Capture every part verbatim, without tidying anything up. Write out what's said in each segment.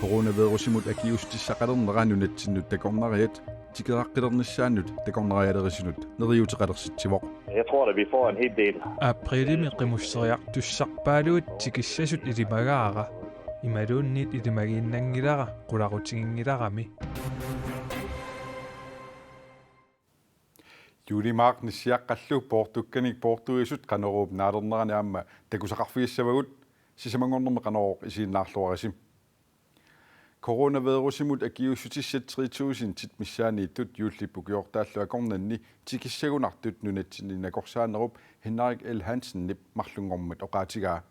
Coronavirusimut akiuussutissaqalernera nunatsinnut takornariat tikeraaqqilernissaannut takornarialerisunut neriuuteqalersitsivoq. Jeg tror da, vi får en hel del. Aprilimi qimusseriartussarpaaluit tikissasut ilimagaara. Imaluunniit ilimagiinnanngilara qularutiginngilarami. Juulimaaq nissiaqqallu poortukkanik poortuisut Qanoruup naalernerani aamma takusaqarfigissavagut, sisamanngornermi Qanorooq isiginnaarluarisi. Coronavirusimut akiuussutissat tre tusindit missaanniittut juullip ukiortaallu akornanni tikissagunartut nunatsinni nakorsaanerup Henrik L. Hansenip marlunngormat oqaatigaa.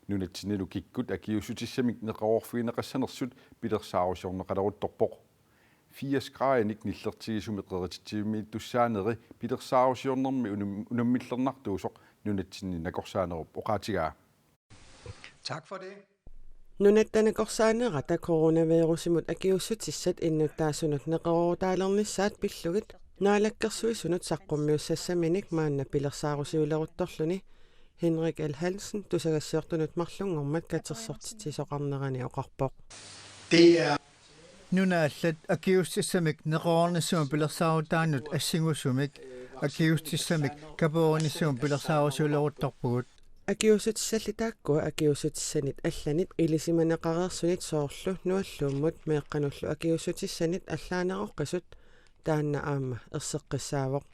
Nunatsinnilu kikkut akiuussutissamik neqeroorfigineqassanersut pilersaarusiorneqaleruttorpoq. Firs graadinik nillertigisumik qerititsivimmiittussaaneri pilersaarusiornermi unam-, unammillernartuusoq nunatsinni nakorsaanerup oqaatigaa. Tak for det. Nunatta nakorsaanerata coronavirusimut akiuussutissat innuttaasunut neqeroorutaalernissaat pillugit Naalakkersuisunut saqqummiussassaminik maanna pilersaarusiuleruttorluni Henrik L. Hansen tusagassiortunut marlunngormat katersortitsisoqarnerani oqarpoq. Det er Nunat allat akiuussutissamik neqeroornissamut pilersaarutaannut assingusumik akiuussutissamik kapoorinissamut pilersaarusiuleruttorpugut. Akiuussutissalli taakku akiuussutissanit allanit ilisimaneqareersunit soorlu Nualluummut meeqqanullu akiuussutissanit allaaneroqqisut taanna aamma erseqqissaavoq.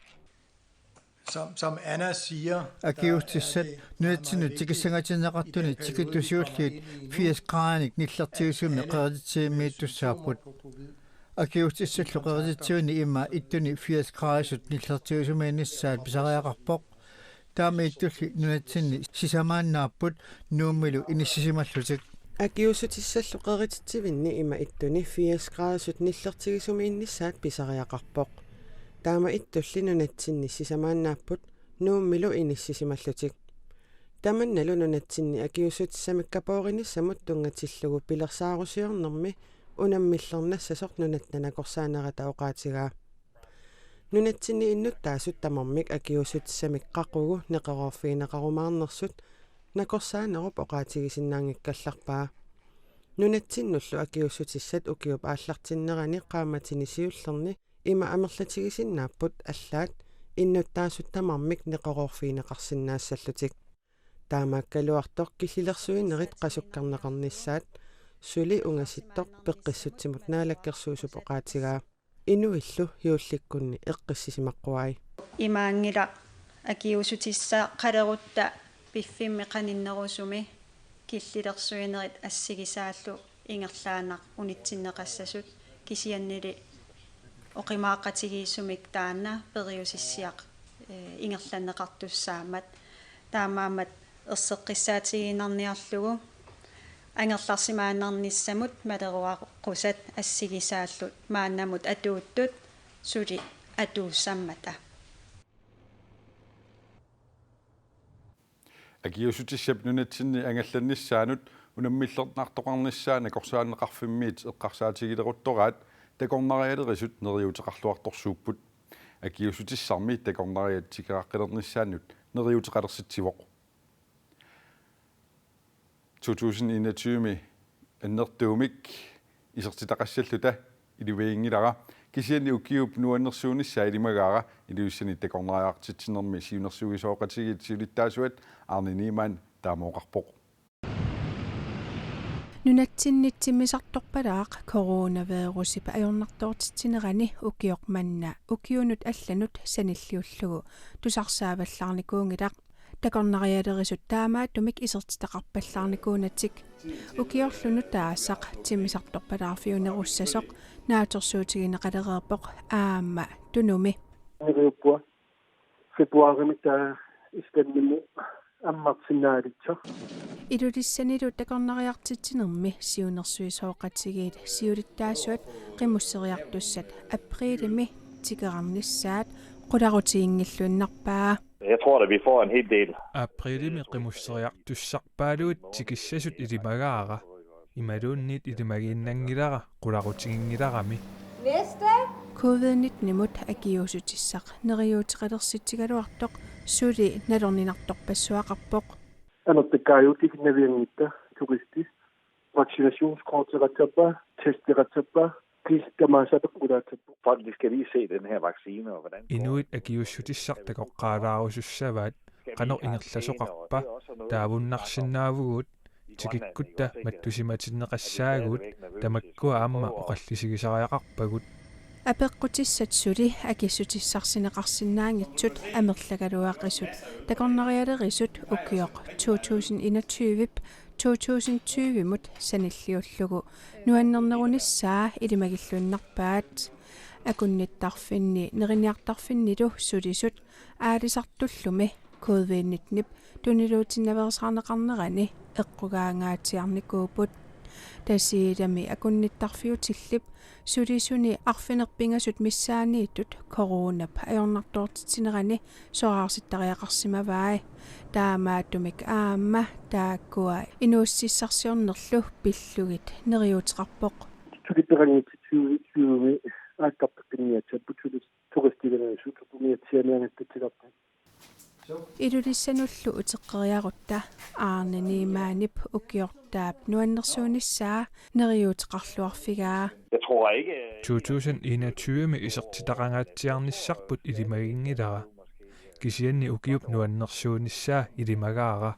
Som, som Anna siger, der er Akiuussutissat det nunatsinnut tikissangatinneqartuni tikittusiulliit firs graadinik nillertigisumik qerititsivimmiittussaapput. Akiuussutissallu qerititsivinni immaqa ittuni firs graadisut nillertigisumiinnissaat pisariaqarpoq. Taama ittulli nunatsinni sisamaannaapput Nuummilu inissisimallutik. Akiuussutissallu qerititsivinni ima ittuni firs graadisut nillertigisumiinnissaat pisariaqarpoq. Taama ittulli nunatsinni sisamaannaapput Nuummilu inissisimallutik. Tamannalu nunatsinni akiuussutissamik kapoorinissamut tunngatillugu pilersaarusiornermi unammillernassasoq nunatta nakorsaanerata oqaatigaa. Nunatsinni innuttaasut tamarmik akiuussutissamik qaqugu neqeroorfigineqarumaarnersut nakorsaanerup oqaatigisinnaanngikkallarpaa. Nunatsinnullu akiuussutissat ukiup aallartinnerani qaammatini siullerni ima amerlatigisinnaapput allaat innuttaasut tamarmik neqeroorfigineqarsinnaassallutik. Taamaakkaluartoq killilersuinerit qasukkerneqarnissaat suli ungasittoq Peqqissutsimut Naalakkersuisup oqaatigaa. Inuillu juullikkunni eqqissisimaquai. Imaanngilaq akiuussutissaqalerutta piffimmi qaninnerusumi killilersuinerit assigisaallu ingerlaannaq unitsinneqassasut, kisiannili oqimaaqatigiissumik taanna periusissiaq, eh, ingerlanneqartussaammat. Taamaammat erseqqissaatigiinnarniarlugu angerlarsimaannarnissamut maleruaqusat assigisaallu maannamut atuuttut suli atuussammata. Akiuussutissap nunatsinni angallannissaanut unammillernartoqarnissaa Nakorsaanneqarfimmiit eqqarsaatigileruttoraat takornarialerisut neriuuteqarluartorsuupput. Akiuussutissarmi takornariat tikeraaqqilernissaannut neriuuteqalersitsivoq. To tusind enogtyve annertuumik isertitaqassalluta ilivaginngilara, kisianni ukiup nuannersuunissaa ilimagaara Ilulissani takornariartitsinermi siunnersuisoqatigiit siulittaasuat Arne Niemann taama oqarpoq. Nunatsinni timmisartorpalaaq coronavirusip ajornartoortitsinerani ukioq manna ukiunut allanut sanilliullugu tusarsaavallaarnikuunngilaq. Takornarialerisut taamaattumik isertitaqarpallaarnikuunatik. Ukiorlu nutaasaq timmisartorpalaarfiunerussasoq naatsorsuutigineqalereerpoq aamma Tunumi. Neriuppua februaarimi taava Islandimut ammartinnaalitsoq. Ilulissanilu takornariartitsinermi siunnersuisoqatigiit siulittaasuat qimusseriartussat aprilimi tikerarnissaat qularutiginngilluinnarpaa. Jeg tror da, vi får en hel del. Aprilimi qimusseriartussarpaaluit tikissasut ilimagaara. Imaluunniit ilimagiinnanngilara qularutiginngilarami. Næste. Covid nitten-imut akiuussutissaq neriuuteqalersitsigaluartoq suli nalorninartorpassuaqarpoq. Amertakkaajuutit navianngitsoq turistit vaccinationskorteqassappat, testeqassappat, kisianni tamaasa peqqutaassappat. Folk, de skal lige se den her vaccine, og hvordan Inuit akiuussutissaq takoqqaalaarusussavaat, qanoq ingerlasoqarpa, taavunnarsinnaavugut, tikikkutta mattusimatinneqassaagut, tamakkua aamma oqallisigisariaqarpagut. Apeqqutissat suli akissutissarsineqarsinnaanngitsut amerlagaluaqisut takornarialerisut ukioq to tusind enogtyve to tusind tyve-mut sanilliullugu nuannernerunissaa ilimagilluinnarpaat. Akunnittarfinni neriniartarfinnilu sulisut aalisartullumi covid nitten-ip tuniluutinnaveersaarneqarnerani eqqugaangaatsiarnikuupput. Tasiilami akunnittarfiutillip sulisuni arfineq-pingasut missaanniittut coronap ajornartoortitsinerani soraarsittariaqarsimavai. Taamaattumik aamma taakkua inuussutissarsiornerlu pillugit neriuuteqarpoq. Sulipeqanngitsut tyve tyve-mi aakkarpeqqinniassapput sulis-, turistileriisut umiatsiaaniangattatsilerput. Ilulissanullu uteqqeriarutta Arne Niimaanip ukiortaap nuannersuunissaa neriuuteqarluarfigaa. Jeg tror ikke, To tusind enogtyve-mi isertitaqangaatsiarnissarput ilimaginngilara. Kisianni ukiup nuannersuunissaa ilimagaara.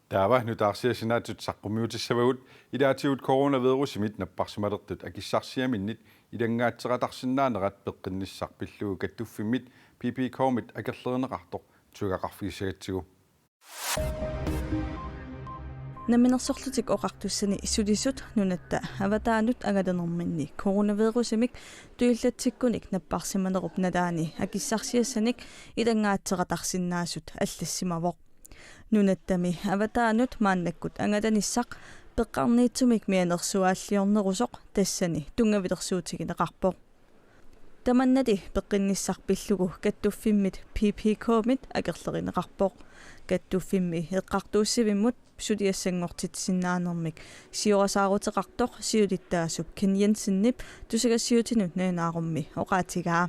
Taava nutaarsiassat naatsut saqqummiutissavagut. Ilaatigut coronavirusimit napparsimalertut akissarsiaminnit ilanngaatseqatarsinnaanerat peqqinnissaq pillugu kattuffimmit P P K-mit akerlerineqartoq tusagaqarfigissagatsigu. Namminersorlutik Oqartussani sulisut nunatta avataanut angalanerminni coronavirusimik tujullatsikkunik napparsimanerup nalaani akissarsiassanik ilanngaatseqatarsinnaasut allassimavoq. Nunattami avataanut maannakkut angalanissaq peqqarniitsumik mianersuaalliornerusoq tassani tunngavilersuutigineqarpoq. Tamannali peqqinnissaq pillugu kattuffimmit P P K-mit akerlerineqarpoq. Kattuffimmi eqqartuussivimmut suliassanngortitsisinnaanermik siorasaaruteqartoq siulittaasup Ken Jensenip tusagassiutinut nalunaarummi oqaatigaa.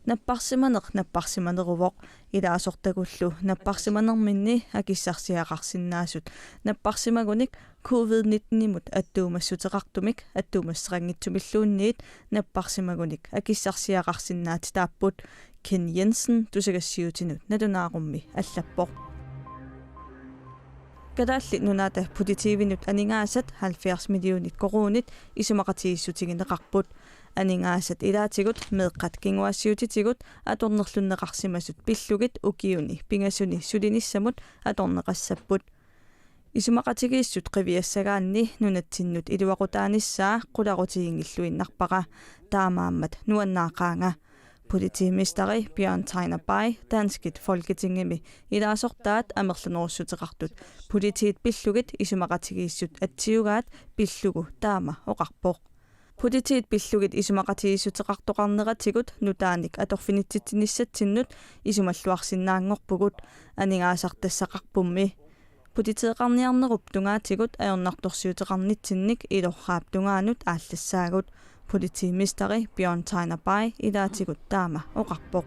Napparsimaneq napparsimaneruvoq, ilaasortagullu napparsimanerminni akissarsiaqarsinnaasut napparsimagunik covid nitten-imut attuumassuteqartumik attuumasseqanngitsumilluunniit napparsimagunik akissarsiaqarsinnaatitaapput, Ken Jensen tusagassiutinut nalunaarummi allappoq. Kalaallit Nunaata politiivinut aningaasat halvfjerds millionit koruunit isumaqatigiissutigineqarput. Aningaasat ilaatigut meeqqat kinguaassiuutitigut atornerlunneqarsimasut pillugit ukiuni pingasuni sulinissamut atorneqassapput. Isumaqatigiissut qiviassagaanni nunatsinnut iluaqutaanissaa qularutiginngilluinnarpara, taamaammat nuannaaqaanga. Politimesteri Bjørn Tegner Bay danskit Folketingimi ilaasortaat amerlanerussuteqartut politiit pillugit isumaqatigiissut atsiugaat pillugu taama oqarpoq. Politiit pillugit isumaqatigiissuteqartoqarneratigut nutaanik atorfinitsitsinissatsinnut isumalluarsinnaanngorpugut, aningaasartassaqarpummi. Politeeqarniarnerup tungaatigut ajornartorsiuteqarnitsinnik ilorraap tungaanut aallassaagut. Politimesteri Bjørn Tegner Bay ilaatigut taama oqarpoq.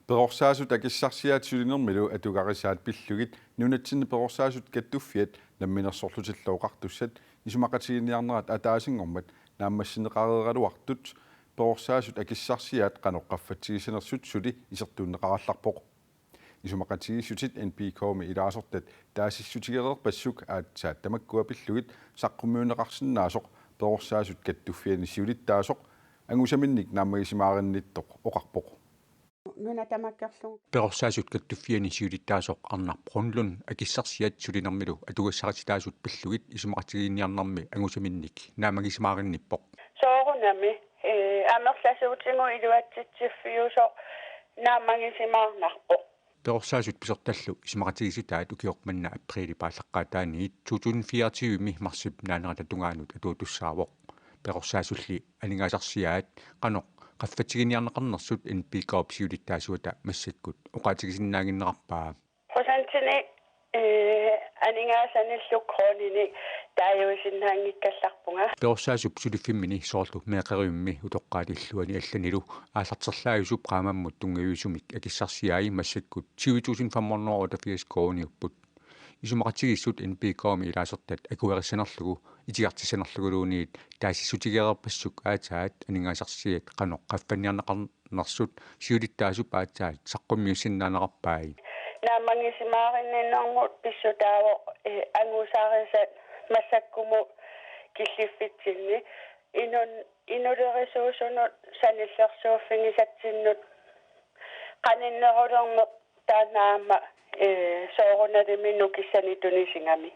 Perorsaasut akissarsiaat sulinermilu atugarisaat pillugit nunatsinni perorsaasut kattuffiat Namminersorlutillu Oqartussat isumaqatigiinniarnerat ataasinngormat naammassineqareeraluartut perorsaasut akissarsiaat qanoq qaffatsigisanersut suli isertuunneqarallarpoq. Isumaqatigiissutit N P K-mi ilaasortat taasissutigereerpassuk aatsaat tamakkua pillugit saqqummiunneqarsinnaasoq perorsaasut kattuffianni siulittaasoq angusaminnik naammagisimaaginnittoq oqarpoq. Nuna tamakkerlugu. Perorsaasut kattuffianni siulittaasoq Arnarp Brønlund akissarsiat sulinermilu atugassarititaasut pillugit isumaqatigiinniarnermi angusaminnik naammagisimaaginnippoq. Soorunami, ee, amerlasuutigut iluatsitsiffiusoq naammagisimaarnarpoq. Perorsaasut pisortallu isumaqatigiissutaat ukioq manna apriilip aallaqqaataaniit to tusind fireogtyve-mi marsip naanerata tungaanut atuutussaavoq. Perorsaasulli aningaasarsiaat qanoq qaffatsigiinniarneqarnersut N P K-p siulittaasuata massakkut oqaatigisinnaaginnarpaa. Procentini Ee, aningaasanillu koruuninik taaguisinnaanngikkallarpunga. Perorsaasup suliffimmini soorlu meeqqerivimmi utoqqaat illuanni allanilu aallarterlaajussup qaammammut tunngaviusumik akissarsiai massakkut syv tusind fem hundrede og otteogfirs koruuniupput. Isumaqatigiissut N P K-mi ilaasortat akuerissanerlugu itigartissanerluguluunniit taasissutigereerpassuk aatsaat aningaasarsiat qanoq qaffanniarneqarnersut siulittaasup aatsaat saqqummiussinnaanerarpai. Naammagisimaarinninnermut pissutaavoq, eh, angusarisat massakkumut killiffitsinni inun-, inulerisuusunut sanilliorfigisatsinnut qaninnerulerneq taanna aamma, eh, soorunalimi nukissanik tunisigami.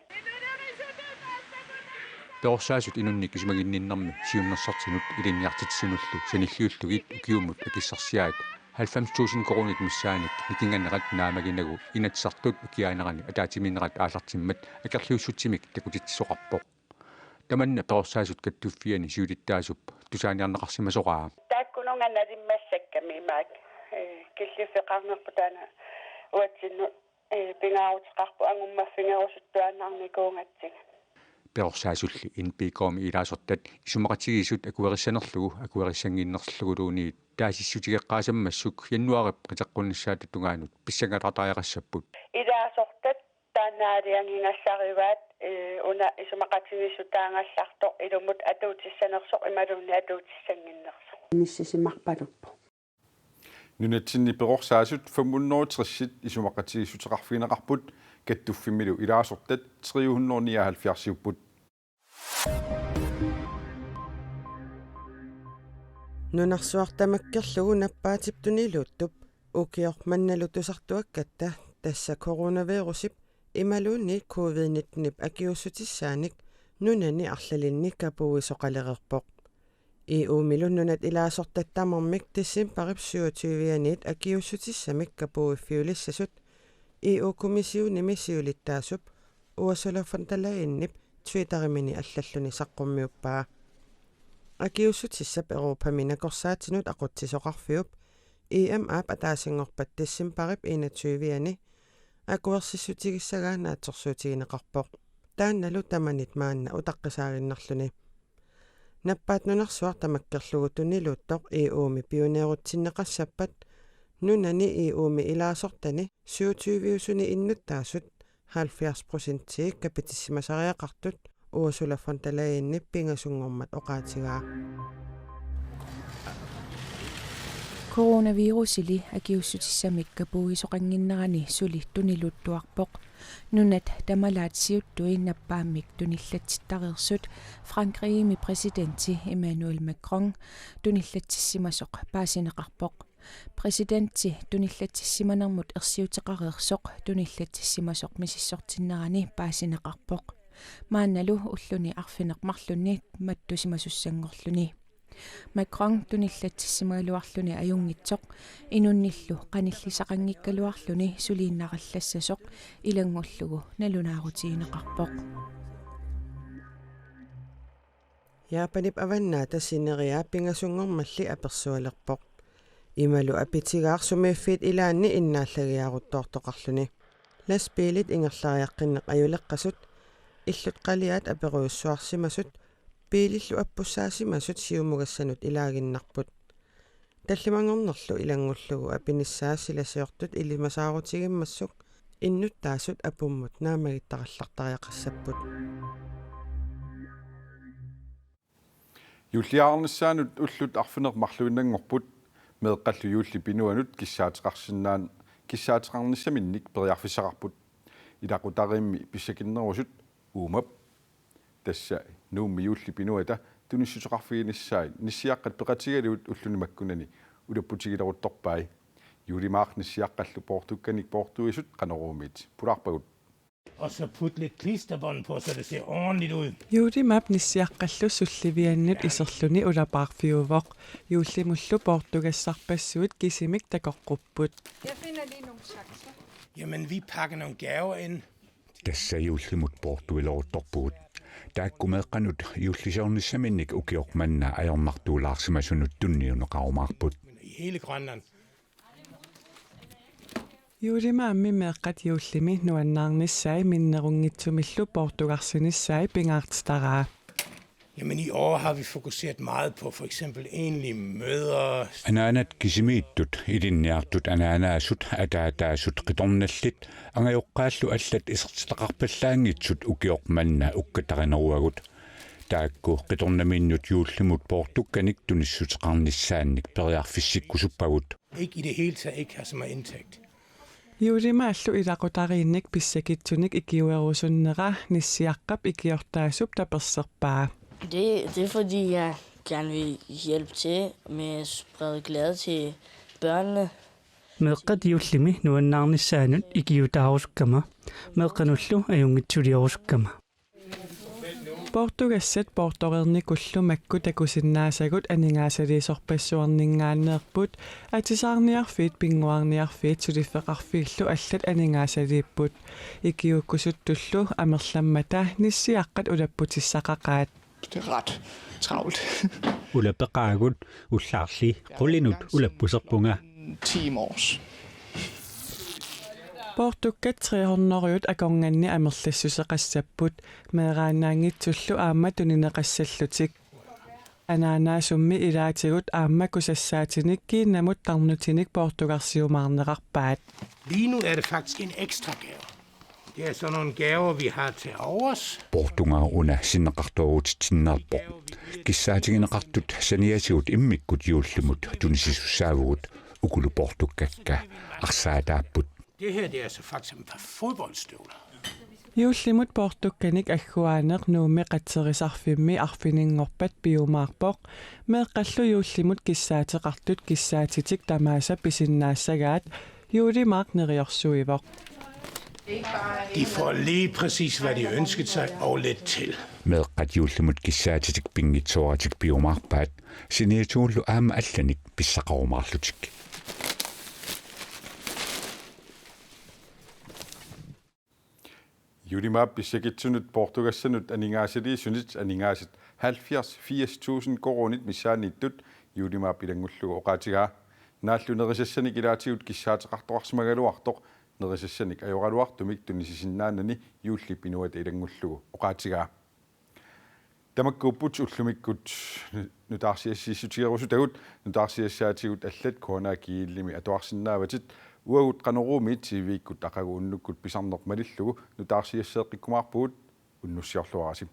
Perorsaasut inunnik isumaginninnermi siunnersortinut ilinniartitsisunullu sanilliullugit ukiumut akissarsiaat halvfems tusind koruunit missaannik nikinganerat naammaginnarlugu Inatsisartut ukiaanerani ataatsimiinnerat aallartimmat akerliussutsimik takutitsisoqarpoq. Tamanna perorsaasut kattuffianni siulittaasup tusaaniarneqarsimasoraa. Taakkununnga nalimmassakkamik imaak, eh, killiffeqarnerput taanna uatsinnut, eh, pingaaruteqarpoq angummaffigerusuttuaannarnikuugatsigit. Perorsaasulli N P K-mi ilaasortat isumaqatigiissut akuerissanerlugu akuerissannginnerluguluunniit taasissutigeqqaasammassuk januaarip qiteqqunnissaata tungaanut pissanganartariaqassapput. Ilaasortat taanna aalajangigassarivaat, eh, una isumaqatigiissutaanngallartoq ilumut atuutissanersoq imaluunniit atuutissannginnersoq. Inissisimarpaluppoq. Nunatsinni perorsaasut fem hundrede og tres isumaqatigiissuteqarfigineqarput, kattuffimmilu ilaasortat tre hundrede og nioghalvfjerds-iupput. Nunarsuaq tamakkerlugu nappaatip tuniluuttup ukioq mannalu tusartuakkatta, tassa coronavirusip imaluunniit covid nitten-ip akiuussutissaanik nunani arlalinni kapuuisoqalereerpoq. E U-milu nunat ilaasortat tamarmik decembarip syvogtyve-aniit akiuussutissamik kapuuiffiulissasut E U-kommissionimi siulittaasup Ursula von der Leyenip Twitterimini allalluni saqqummiuppaa. Akiuussutissap Europami nakorsaatinut aqutsisoqarfiup E M A-p ataasinngorpat decembarip enogtyve-ani akuersissutigissagaa naatsorsuutigineqarpoq. Taannalu tamanit maanna utaqqisaaginnarluni. Nappaat nunarsuaq tamakkerlugu tuniluuttoq E U-mi pioneerutsinneqassappat nunani E U-mi ilaasortani syvogtyve-usuni innuttaasut halvfjerds procentii kapitissimasariaqartut Ursula von der Leyenip pingasunngormat oqaatigaa. Coronavirusili akiuussutissamik kapuuisoqannginnerani suli tuniluuttuarpoq. Nunat tamalaat siuttui nappaammik tunillatsittareersut Frankrigimi præsidenti Emmanuel Macron tunillatsissimasoq paasineqarpoq. Præsidenti tunillatsissimanermut ersiuteqareersoq tunillatsissimasoq misissortinnerani paasineqarpoq. Maannalu ulluni arfineq-marlunni mattusimasussanngorluni. Macron tunillatsissimagaluarluni ajunngitsoq inunnillu qanillisaqanngikkaluarluni suliinnarallassasoq ilanngullugu nalunaarutigineqarpoq. Japanip avannaata sineriaa pingasunngormalli apersualerpoq. Imalu apitigaaq sumiiffiit ilaanni innaallagiaruttoortoqarluni. Lastbiilit ingerlariaqqinneq ajuleqqasut, illut qaliaat aperujussuarsimasut, biilillu appussaasimasut siumugassanut ilaaginnarput. Tallimanngornerlu ilanngullugu apinissaa silasiortut ilimasaarutigiimmassuk innuttaasut apummut naammagittarallartariaqassapput. Juulliarnissaanut ullut arfineq-marluinnanngorput, meeqqallu juullip inuanut kissaateqarsinnaan-, kissaateqarnissaminnik periarfissaqarput. Ilaqutariimmi pissakinnerusut uumap, tassa Nuummi juullip inuata tunissuteqarfiginissaat nissiaqqat peqatigalugit ulluni makkunani ulapputigileruttorpai. Juulimaaq nissiaqqallu poortukkanik poortuisut Qanoruumiit pulaarpagut. Og så putte lidt klisterbånd på, så det ser ordentligt ud. Juulimaap nissiaqqallu sulliviannut iserluni ulapaarfiuvoq. Juullimullu poortugassarpassuit kisimik takoqqupput. Jeg finder lige nogle sakser. Jamen, vi pakker nogle gaver ind. Tassa juullimut poortuileruttorpugut. Taakku meeqqanut juullisiornissaminnik ukioq manna ajornartuulaarsimasunut tunniunneqarumaarput. I hele Grønland. Juulimaammi meeqqat juullimi nuannaarnissai minnerunngitsumillu poortugarsinissai pingaartitaraa. Jamen i år har vi fokuseret meget på for eksempel enlige mødre. Anaanat kisimiittut, ilinniartut anaanaasut, ataataasut qitornallit, angajoqqaallu allat isertitaqarpallaanngitsut ukioq manna ukkatarineruagut. Taakku qitornaminnut juullimut poortukkanik tunissuteqarnissaannik periarfissikkusuppagut. Ikke i det hele taget ikke har så meget indtægt. Juulimaallu ilaqutariinnik pissakitsunik ikiuerusunnera Nissiaqqap ikiortaasup taperserpaa. Det, det er fordi, jeg gerne vil hjælpe til med at sprede glæde til børnene. Meeqqat juullimi nuannaarnissaannut ikiuutaarusukkama, meeqqanullu ajunngitsuliorusukkama. Poortugassat poortoreernikullu makku takusinnaasagut aningaasaliisorpassuarninngaanneerput, atisaarniarfiit, pinnguarniarfiit suliffeqarfiillu allat aningaasaliipput. Ikiuukkusuttullu amerlammata Nissiaqqat ulapputissaqaqaat. Det er ret travlt. Ulapeqaagut, ullaarli qulinut ulappuserpunga. Ti mårs. Poortukkat tre hundrede akornganni amerlassuseqassapput, meeraannaanngitsullu aamma tunineqassallutik. Anaanaasummi ilaatigut aamma kusassaatinik kiinnamut tarnutinik poortugarsiumaarneqarpaat. Lige nu er det faktisk en ekstra gave. Det er sådan nogle gaver, vi har til overs. Poortungaaq una sinneqartoorutitsinneerpoq. Kissaatigineqartut saniatigut immikkut juullimut tunisisussaavugut, ukulu poortukkakka arsaataapput. Det her, det er så faktisk et par fodboldstøvler. Juullimut poortukkanik agguaaneq Nuummi qatserisarfimmi arfininngorpat piumaarpoq. Meeqqallu juullimut kissaateqartut kissaatitik tamaasa pisinnaassagaat. Juulimaaq neriorsuivoq. De får lige præcis, hvad de ønskede sig, og lidt til. Meeqqat juullimut kissaatitik pinngitsooratik piumaarpaat, saniatigullu aamma allanik pissaqarumaarlutik. Juulimaap pissakitsunut poortugassanut aningaasaliisunit aningaasat halvfjerds firs tusind koruunit missaanniittut Juulimaap ilanngullugu oqaatigaa. Naallu nerisassanik ilaatigut kissaateqartoqarsimagaluartoq nerisassanik ajoraluartumik tunisisinnaanani juullip inuata ilanngullugu oqaatigaa. Tamakkuupput ullumikkut nutaarsiassiissutigerusutagut. Nutaarsiassaatigut allat K N R G L-imi atuarsinnaavatit. Uagut Qanoruumiit T V-kkut aqagu unnukkut pisarneq malillugu nutaarsiasseeqqikkumaarpugut. Unnussiorluarisi.